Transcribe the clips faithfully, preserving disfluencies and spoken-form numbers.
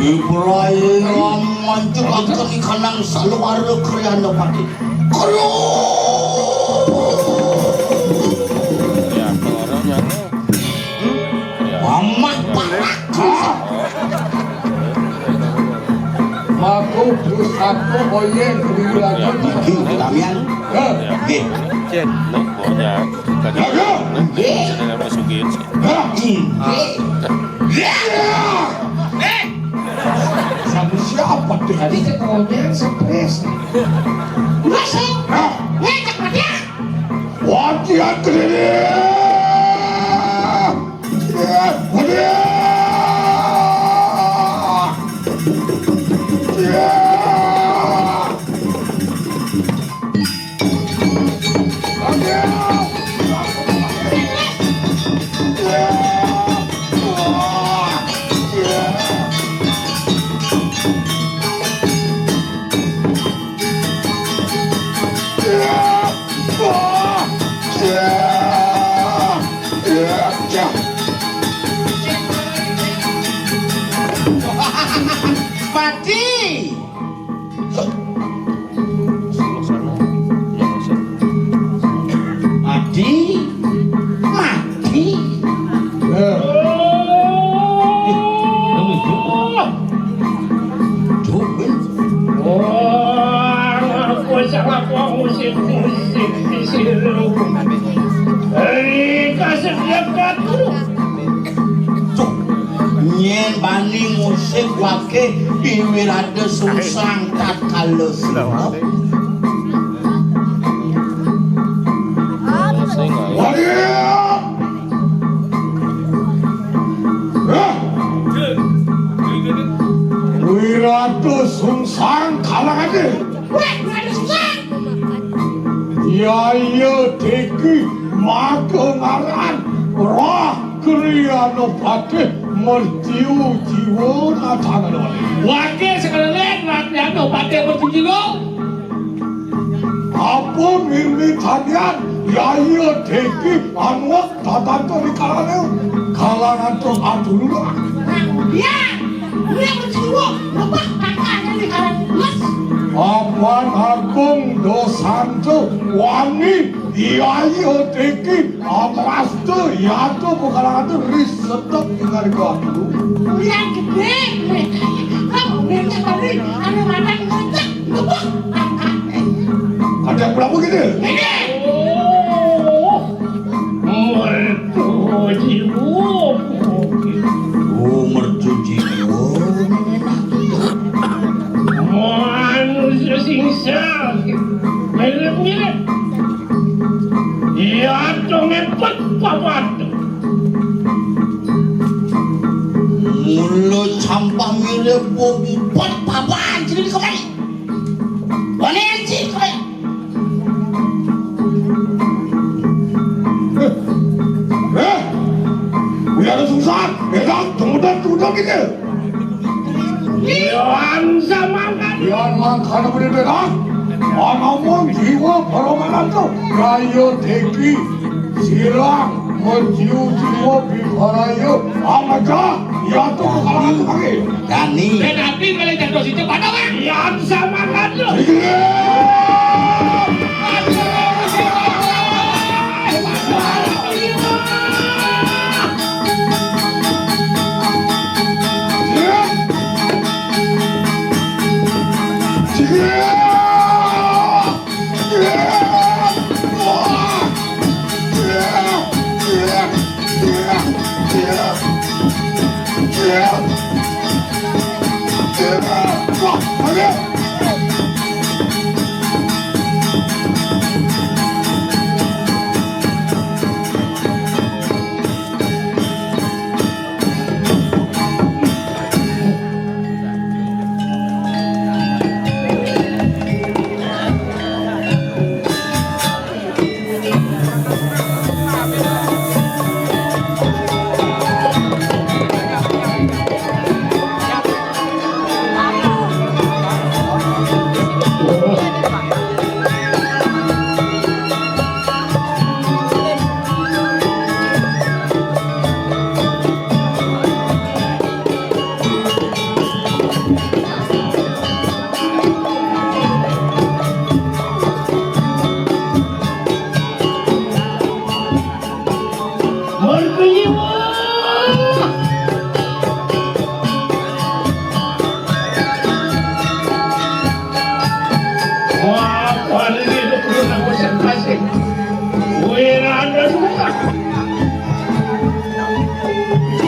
Wipraya manjulaken ikanang saluara kriana pati. Kru. Ya, orangnya. Amak parak. Mako pusako boyen lagi. Iki tamian. Nggih. Cen, nek bonya. Nggih. Sedang masukin. Nggih. Nggih. Sama siapa tuh? Tadi cek bonya stres. Masuk. Ngecek dia. Wadiah gede. Pati. Pati. Mati. Wah, aku salah wong musik-musik di sini. Hei, kasih dia katu. Tuh, nyen bani musik wake piwirada sungsang tatkala sira. Waduh! Hah? Wiratu sungsang kalangane. Weh, wiratu sungsang. Yaya Deki maka ngaran roh Kriana Patih mertiu jiwa natangana. Wake sekalelen Kriana Patih mertiu jiwa. Apa mirmi tanian Yaya Deki anuak tatanto di kalane kalangan to adulu. Ya, dia berjiwa lebah kakak yang di kalangan emas. Apan agung dosanto wani Yaya Deki amrastu yato bukalangan to risetok ingar ko adulu. Yang gede, kamu minta tadi ada makan ngecek. Kadang berapa gitu? Ini. Oh, mercu jiwa. Oh, mercu jiwa. Manusia sing sakit. Mirip-mirip. Ya, dong ngepet papat. Mula sampah mirip bobot papan jadi kembali. Bani anjing kembali. Eh, eh, biar susah, ya kan? Tunggu dan tunggu dan gitu. Iwan sama kan? Iwan mangkana beri bedak. Anamun jiwa permanan tuh. Rayo Deki. Silang mencium jiwa bibarayo. Amaja. Ya tuh kalau aku pakai. Dani. Dan api boleh jatuh situ pada kan? Iwan sama kan tuh. Iya.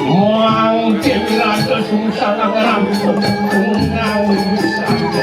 Muang Dewi Ratu Sungsang Ratu Tunggang Wisata.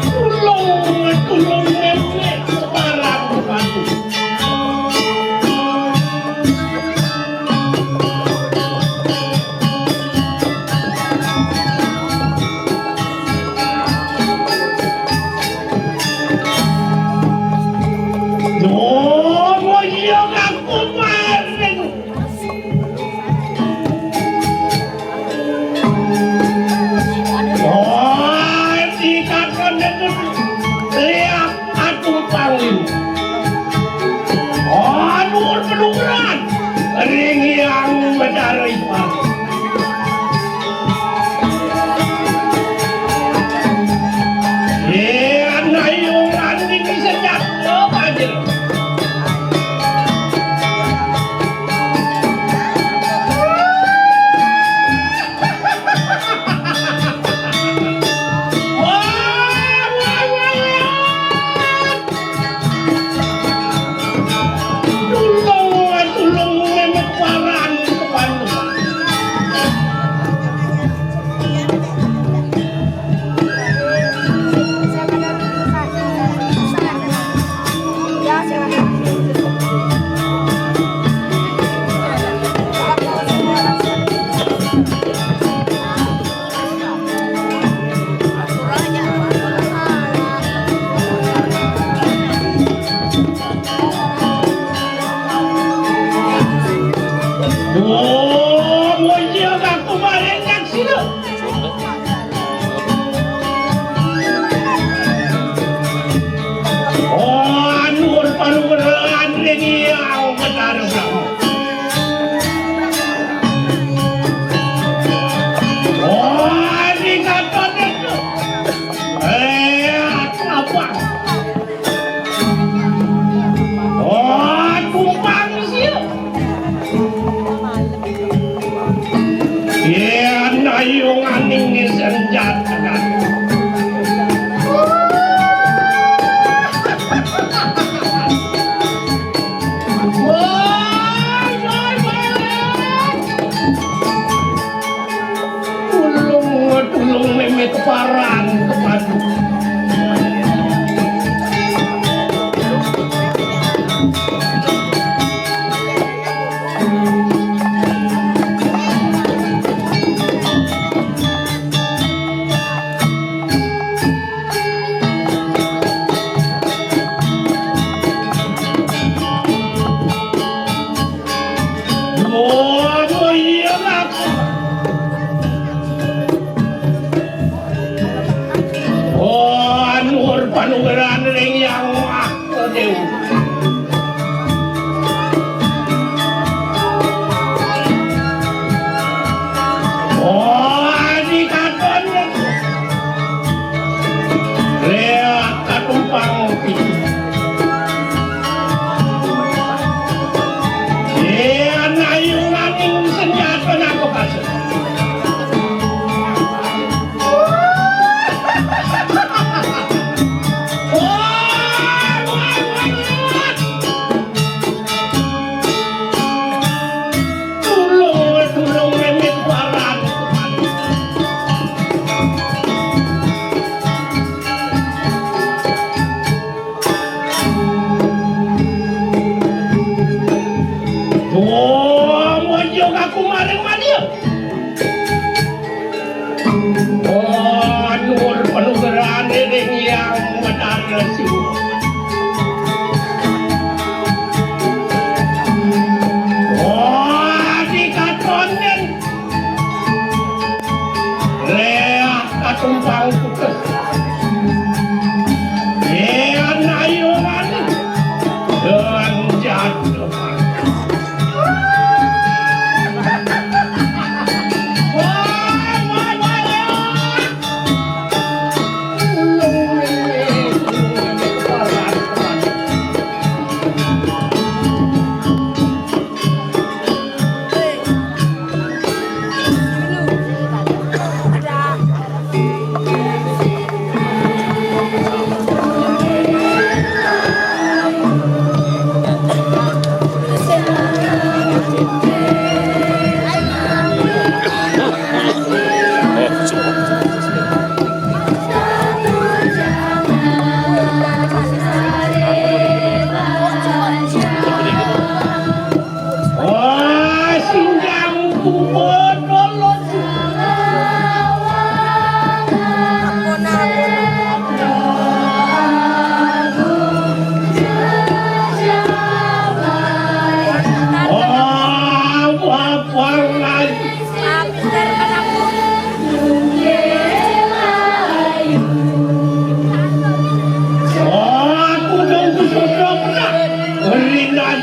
Tulung, tulung, nenek, barang, barang. Duh, iya ngaku maring. Oh, dikakon itu lihat aku panggil. Oh, nuwun penuhunan. Ring yang mencari. Iya, ayo nganti bisa jatuh aja. Wah, wah, wah, wah. Tulung, tulung, memet paran, paran.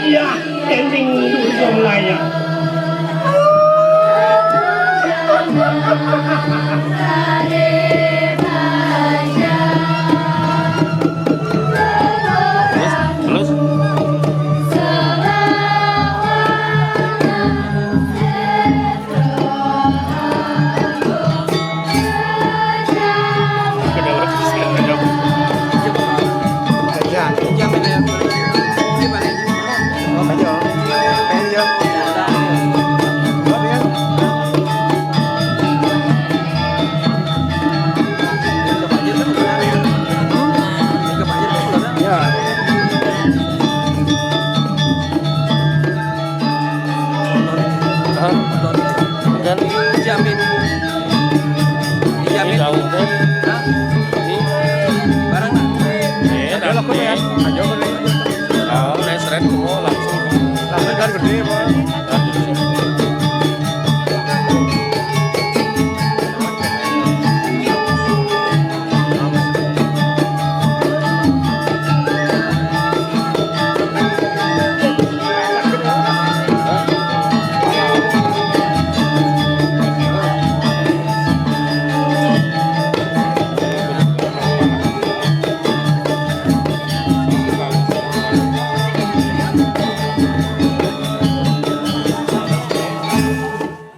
Ending du som leia.